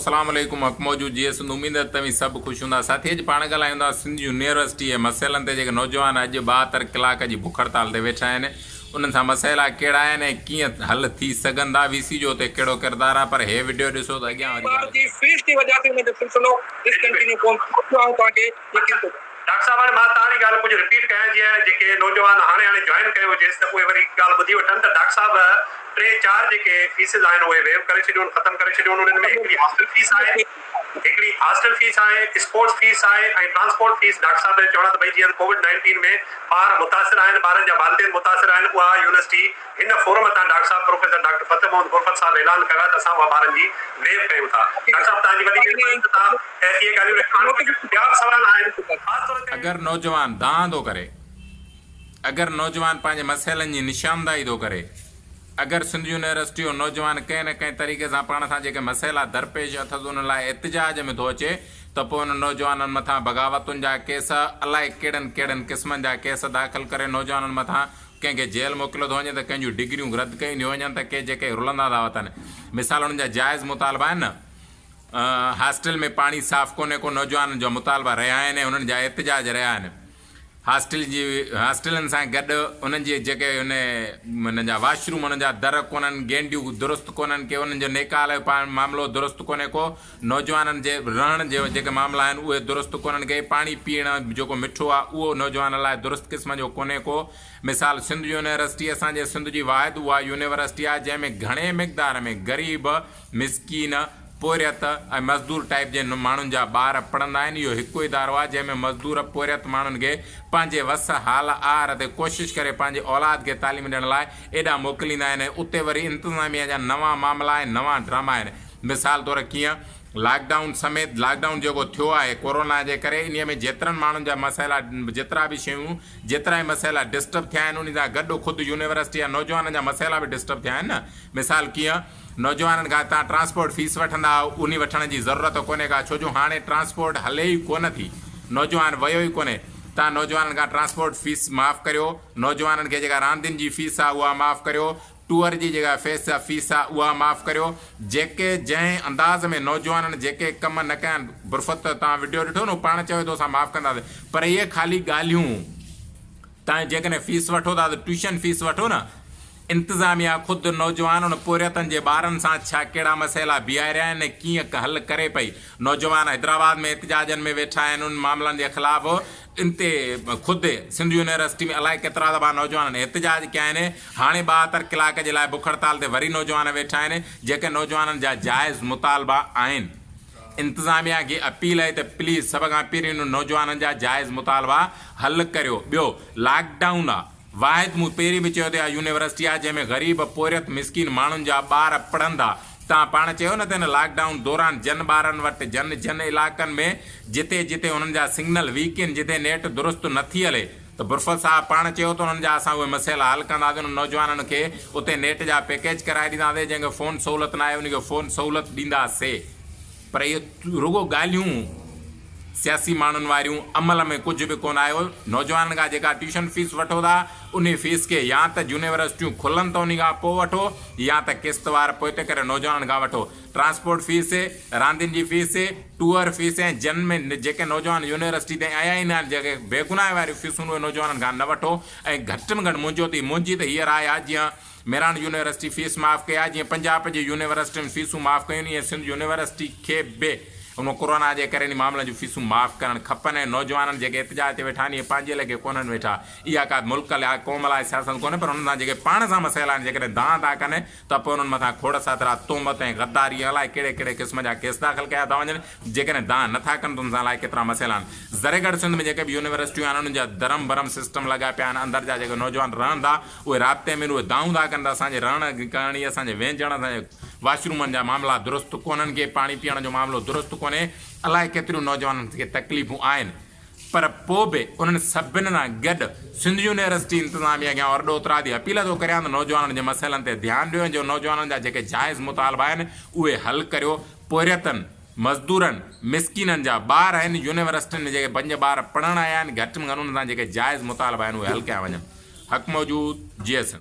السلام عليڪم حق موجود جيئي سنڌ اميد ته توهين سڀ خوش هوندا ساٿي اڄ پاڻ ڳالهايون ٿا سنڌ يونيورسٽي جي مسئلن تي جيڪي نوجوان اڄ 72 ڪلاڪ جي بک هڙتال تي ويٺا آهن انهن سان مسئلا ڪهڙا آهن ۽ ڪيئن حل ٿي سگهن ٿا وي سي جو اتي ڪهڙو ڪردار آهي پر هي وڊيو ڏسو ته اڳيان وري ٻار ڳالهه جي فيس جي وجه سان ان جو سلسلو ڊسڪنٽينيو ڪون ٿيو آئون توهان کي يقين ٿو ڏيان. ڊاڪٽر صاحب هاڻي مان توهان جي ڳالهه ڪجهه رپيٽ ڪيان جيئن جيڪي نوجوان هاڻي هاڻي جوائن ڪيو هجيس ته اهي وري ڳالهه ٻڌي وٺن ته ڊاڪٽر صاحب ٽي چار جيڪي فيسز آهن اهي ويو ڪري ڇڏيون ختم ڪري ڇڏيون انهن ۾ هڪڙي هاسٽل فيس آهي هڪڙي هاسٽل فيس آهي اسپورٽس فيس آهي ۽ ٽرانسپورٽ فيس ڊاڪٽر صاحب جو چوڻ آهي ته ڀئي جيئن ڪووڊ 19 ۾ ٻار متاثر آهن ٻارن جا والدين متاثر آهن اها يونيورسٽي هن فورم تان ڊاڪٽر صاحب پروفيسر ڊاڪٽر فتح محمد غرفت صاحب اعلان ڪيو آهي ته اسان اها ٻارن جي ويو ڪيون ٿا ڊاڪٽر صاحب توهان جي وڏي مهرباني ته توهان اهي ڳالهيون رکيون هاڻي ڪجهه ٻيا به سوال آهن خاص طور تي اگر نوجوان دانهن ٿو ڪري. اگر نوجوان پنهنجي مسئلن جي نشانداهي ٿو ڪري، اگر سنڌ يونيورسٽي جو نوجوان ڪنهن نه ڪنهن طريقي سان پاڻ سان جيڪي مسئلا درپيش اٿس انهن لاء احتجاج ۾ ٿو اچي ته پوء انهن نوجوانن مٿان بغاوتن جا ڪيس الائي ڪهڙن ڪهڙن قسمن جا ڪيس داخل ڪري نوجوانن مٿان ڪنهن کي جيل موڪليو ٿو وڃي ته ڪنهن جون ڊگريون رد ڪيون ٿيون وڃن ته ڪي جيڪي رلندا ٿا وتن مثال انهن جا جائز مطالبا آهن نه هاسٽل ۾ پاڻي صاف ڪونهي ڪو نوجوانن جا مطالبا رهيا آهن ۽ انهن جا احتجاج رهيا آهن. هاسٽل جي هاسٽلن سان گڏ انهن جي جيڪي ان انهن جا واش روم انهن جا در ڪونهن گينڊيون درست ڪونهن ڪي انهن جو نيڪال جو معاملو درست ڪونهي ڪو نوجوانن جي رهڻ جي جيڪي معاملا آهن اهي درست ڪونهن ڪي پاڻي پيئڻ جيڪو مٺو آهي اهو نوجوانن لاء درست قسم جو ڪونهي ڪو مثال سنڌ يونيورسٽي اسان جي سنڌ جي واحد اها يونيورسٽي آهي جنهن ۾ گهڻي مقدار ۾ غريب مسڪين، پورهيت ۽ مزدور ٽائيپ جي ماڻهن جا ٻار پڙهندا آهن. اهو هڪ ادارو آهي جنهن ۾ مزدور، پورهيت ماڻهن کي پنهنجي وس حال آهر تي ڪوشش ڪري پنهنجي اولاد کي تعليم ڏيڻ لاء ايڏانهن موڪليندا آهن ۽ اتي وري انتظاميا جا نوان معاملا ۽ نوان ڊراما آهن. مثال طور ڪيئن لاڪ ڊائون سميت لاڪ ڊائون جيڪو ٿيو آهي ڪورونا جي ڪري انهي ۾ جيترن ماڻهن جا مسئلا جيترا به شيون جيترا ئي مسئلا ڊسٽرب ٿيا آهن انهي سان گڏ خود يونيورسٽي جا نوجوانن جا مسئلا به ڊسٽرب ٿيا آهن نه مثال ڪيئن نوجوانن کان تان ٽرانسپورٽ فيس وٺندا آهيو انهي وٺڻ جي ضرورت ڪونهي ڪا ڇو جو هاڻي ٽرانسپورٽ هلي ئي ڪونه ٿي نوجوان ويو ئي ڪونهي تان نوجوانن کان ٽرانسپورٽ فيس معاف ڪريو نوجوانن کي جيڪا راندين جي فيس آ اها معاف ڪريو ٽوئر جي جيڪا فيس فيس آ اها معاف ڪريو جيڪي جنهن انداز ۾ نوجوانن جيڪي ڪم نه ڪيا آهن برفت تان وڊيو ڏٺو نه هو پاڻ چوي ٿو اسان معاف ڪنداسين پر اهي خالي ڳالهيون تان جيڪڏهن فيس وٺو ٿا ته ٽيوشن فيس وٺو نه. انتظاميا خود نوجوان ان پورهيتن جي ٻارن سان ڇا ڪهڙا مسئلا بيهاريا آهن ۽ ڪيئن حل ڪري پئي. نوجوان حيدرآباد ۾ احتجاجن ۾ ويٺا آهن انهن معاملن جي خلاف انتي خود سنڌ يونيورسٽي ۾ الائي ڪيترا دفعا نوجوانن احتجاج ڪيا آهن هاڻي 72 ڪلاڪ جي لاء بک هڙتال تي وري نوجوان ويٺا آهن جيڪي نوجوانن جا جائز مطالبا آهن. انتظاميا کي اپيل آهي ته پليز سڀ کان پهرين انهن نوجوانن جا جائز مطالبا حل ڪريو ٻيو لاڪ ڊائون آ واحد مون پهرين به چيو ته اها يونيورسٽي آ جنهن ۾ غريب پورهيت مسڪين ماڻهن جا ٻار پڙهندا توهان پاڻ چيو نه ته هن لاڪ ڊائون دوران جن ٻارن وٽ جن جن علائقن ۾ جتي جتي انهن جا سگنل ويڪ آهن جتي نيٽ درست نٿي هلي ته برفت صاحب پاڻ چيو ته انهن جا اسان اهي مسئلا حل ڪنداسين انهن نوجوانن کي اتي نيٽ جا پيڪيج ڪرائي ڏينداسين جنهن کي فون سهولت ناهي ان کي فون سهولت ڏينداسي پر اهي رڳو ڳالهيون سياسي ماڻهن واريون عمل ۾ ڪجهه به ڪونه آيو نوجوانن کان جيڪا ٽيوشن فيس وٺو ٿا انهي فيس کي يا ته يونيورسٽيون کلن ته انهي کان پوء وٺو يا ته قسط وار پوئتي ڪري نوجوانن کان وٺو ٽرانسپورٽ فيس، راندين جي فيس، ٽوئر فيس ۽ جن ۾ جيڪي نوجوان يونيورسٽي تائين آيا ئي نه آهن جيڪي بيگناهه واريون فيسون اهي نوجوانن کان نه وٺو ۽ گهٽ ۾ گهٽ منهنجو ته منهنجي ته هيء راء آهي جيئن مهراڻ يونيورسٽي فيس معاف ڪئي آهي جيئن پنجاب جي يونيورسٽين فيسون معاف ڪيون ايئن سنڌ يونيورسٽي کي به ان ڪورونا جي ڪري انهي معاملن جون فيسون معاف ڪرڻ کپن ۽ نوجوانن جيڪي احتجاج تي ويٺا آهن اهي پنهنجي ليکي ڪونهن ويٺا اها ڪا ملڪ لاء قوم لاء سياست ڪونهي پر انهن سان جيڪي پاڻ سان مسئلا آهن جيڪڏهن دانهن ٿا ڪن ته پوء انهن مٿان کوڙ ساترا تهمت ۽ غداري ۽ الائي ڪهڙي ڪهڙي قسم جا ڪيس داخل ڪيا ٿا وڃن. جيڪڏهن دانهن نه ٿا ڪن ته انهن سان الائي ڪيترا مسئلا آهن. ذري گهٽ سنڌ ۾ جيڪي به يونيورسٽيون آهن انهن جا درهم برهم سسٽم لڳا پيا آهن. اندر جا جيڪي نوجوان رهن ٿا اهي رابطي ۾ آهن اهي دانهون ٿا ڪن ته اسان جي رهڻ ڪرڻي اسان جي وهنجڻ اسان جي واش رومن جا معاملا درست ڪونهن ڪي پاڻي پيئڻ جو معاملو درست ڪونهي الائي ڪيتريون نوجوانن کي تڪليفون آهن. پر پوء به انهن سڀن سان گڏ سنڌ يونيورسٽي انتظاميه کي آئون ارڏو اترادي اپيل ٿو ڪريان ته نوجوانن جي مسئلن تي ڌيان ڏيو ۽ جو نوجوانن جا جيڪي جائز مطالبا آهن اهي حل ڪريو پورهيتن، مزدورن، مسڪينن جا ٻار آهن يونيورسٽين ۾ جيڪي پنج ٻار پڙهڻ آيا آهن گهٽ ۾ گهٽ انهن سان جيڪي جائز مطالبا آهن اهي حل ڪيا وڃن. حق موجود، جيئي سنڌ.